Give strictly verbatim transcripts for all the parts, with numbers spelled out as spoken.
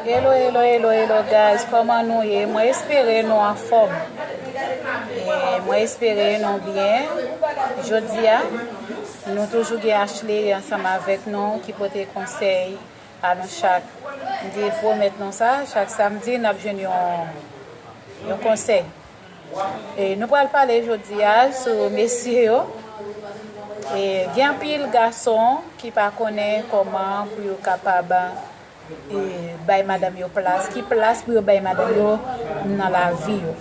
Hello, hello, hello, hello, guys. Kòman nou ye? Mwen espere nou anfòm. E mwen espere nou byen. Jodi a, nou toujou gen Ashley ansanm avèk nou ki pote konsèy a nou chak. M te pwomèt nou sa, chak samdi n ap jwenn yon, yon konsèy. E nou pral pale jodi a sou mesye yo. E gen anpil gason ki pa konnen kòman pou yo kapab e, bay madanm yo plas, ki plas pou yo bay madanm yo nan lavi yo.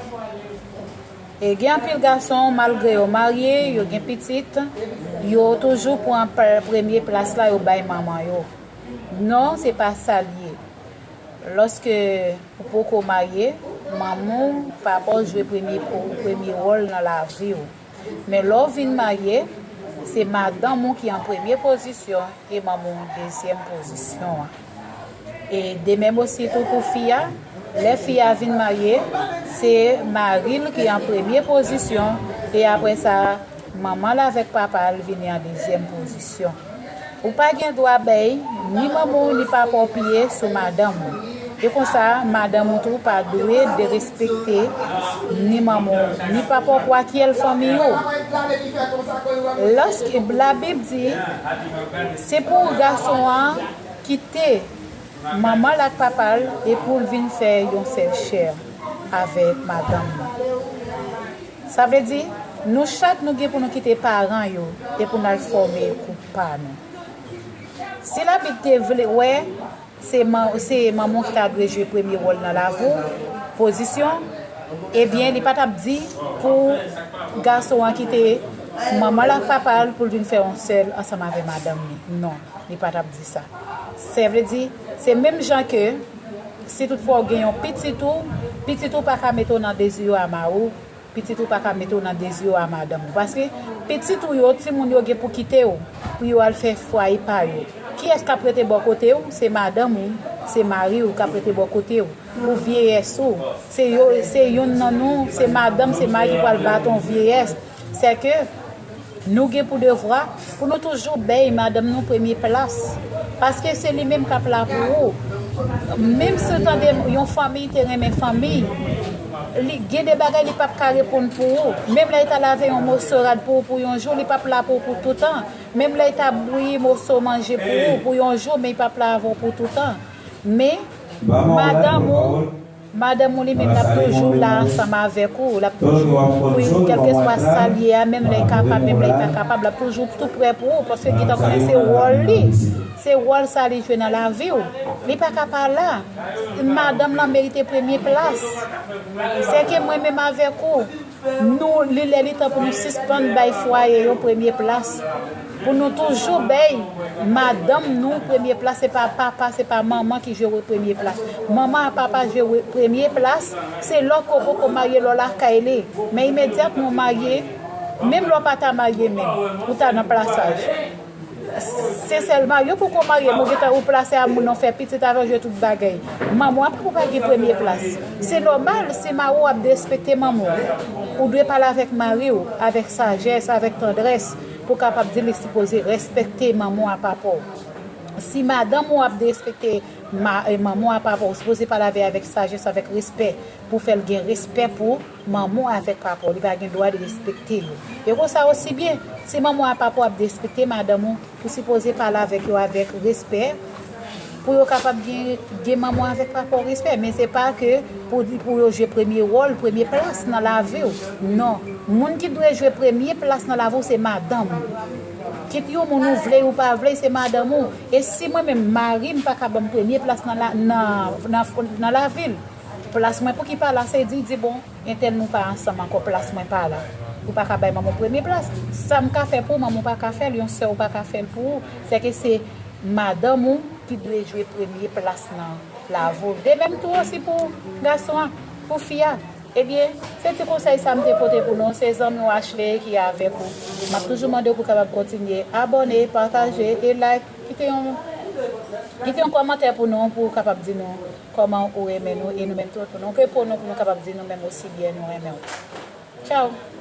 E gen anpil gason, malgre yo marye, yo gen pitit, yo toujou pran pr-, premye plas la, yo bay manman yo. Non, se pa sa l ye. Lòske ou poko marye, manman w, papa w jwe premye, premye wòl nan lavi w. Men lè w vin marye, se madanm ou ki an premye pozisyon e manman w dezyèm pozisyon an. E de menm osi tou pou fi a, lè fi a vin marye, se mari l ki an premye pozisyon e apre sa, manman l avèk papa l vini an dezyèm pozisyon. Ou pa gen dwa bay ni manman w ni papa w piye sou madanm ou. E konsa, madanm ou tou pa dwe derespekte ni manman w, ni papa w, kwakiyèl fanmi w. Lòske Labib di, se pou gason an kite manman l ak papa l e pou l vin fè yon sèl chè avèk madanm nan. Sa vle di, nou chak nou gen pou nou kite paran yo e pou n al fòme koup pa nou. Si Labib te vle wè se man-, se manman w ki ta dwe jwe premye wòl nan lavi w, pozisyon, ebyen, li pa t ap di pou gason an kite manman l ak papa l pou l vin fè yon sèl ansanm avè madanm li. Non, li pa t ap di sa. Sa vle di, se menm jan ke si toutfwa w gen yon pitit ou, pitit ou pa ka mete w nan dezi yo a mari w, pitit ou pa ka mete w nan dezi yo a madanm ou. Paske pitit ou yo, timoun yo gen pou kite w, pou yo al fè fwaye pa yo. Kiyès k ap rete bò kote w? Se madanm ou, se mari w k ap rete bò kote w. Pou vyeyès ou, se yo, se youn nan nou, se madanm, se mari ki pral bat yon vyeyès. Sèke nou gen pou devwa pou nou toujou bay madanm nou premye plas. Paske se li menm k ap la pou ou. Menm si w tande yon fanmi te renmen fanmi, li gen de bagay li p ap ka reponn pou ou. Menm lè li ta lave yon moso rad pou ou pou yon jou, li p ap la pou ou pou toutan. Menm lè li ta bouyi moso manje pou ou pou yon jou, men li p ap la avè w pou toutan. Men, madanm ou, madanm ou li menm, l ap toujou la ansanm avèk ou. L ap toujou pou, kèlkeswa sa l ye a, menm lè l kapab, menm lè l pa kapab, l ap toujou tou prè pou ou, paske li gentan konnen se wòl li. Se wòl sa li jwe nan lavi w. Li pa ka pa la. Madanm lan merite premye plas. Sèke mwen menm avèk ou, nou, li lè li tan pou nou sispann bay fwaye yo premye plas. Pou nou toujou bay madanm nou premye plas, se pa papa, se pa manman ki jwe premye plas. Manman ak papa jwe premye plas, se lè w poko marye, lè w lakay li. Men imedyatman w marye, menm lè w pa ta marye menm, ou ta nan plasaj. Se sèlman yo poko marye, men w gentan ou plase a moun nan, w fè pitit avè w, jwe tout bagay. Manman w ap pou pa gen premye plas. Se nòmal, si mari w ap derespekte manman w, ou dwe pale avèk mari w, avèk sajès, avèk tandrès, pou w kapab di li sipoze respekte manman w ak papa w. Si madanm ou ap derespekte ma-, eh, manman w ak papa w, ou sipoze pale avè avèk sajès, avèk respè, pou fè l gen respè pou manman w avèk papa w. Li pa gen dwa derespekte yo. E konsa osi byen, si manman w ak papa w ap derespekte madanm ou, ou sipoze pale avèk yo avèk respè, pou yo kapab gen, gen manman w avèk papa w respè. Men se pa ke pou, pou yo jwe premye wòl, premye plas nan lavi w. Non. Moun ki dwe jwe premye plas nan lavi w, se madanm ou. Kit yon moun ou vle ou pa vle, se madanm ou. E si mwen menm, mari m pa ka ban m premye plas nan la, nan, nan, nan lavi l, plas mwen pou ki pa la, se di, di, bon, entèl nou pa ansanm ankò, plas mwen pa la. Ou pa ka bay manman w premye plas. Sa m ka fè pou ou, manman w pa ka fè l, yon sè w pa ka fè l pou ou. Sèke se madanm ou ki dwe jwe premye plas nan lavi w. De menm tou osi pou gason an, pou fi a. Ebyen, se ti konsèy sa m te pote pou nou. Se zanmi w Ashley ki avèk ou. M ap toujou mande w pou w kapab kontinye abòne, pataje e like. Kite yon, kite yon kòmantè pou nou, pou w kapab di nou kòman ou renmen nou, e nou menm tou, nou ke pou nou, pou nou kapab di nou menm osi byen nou renmen w. Tchao!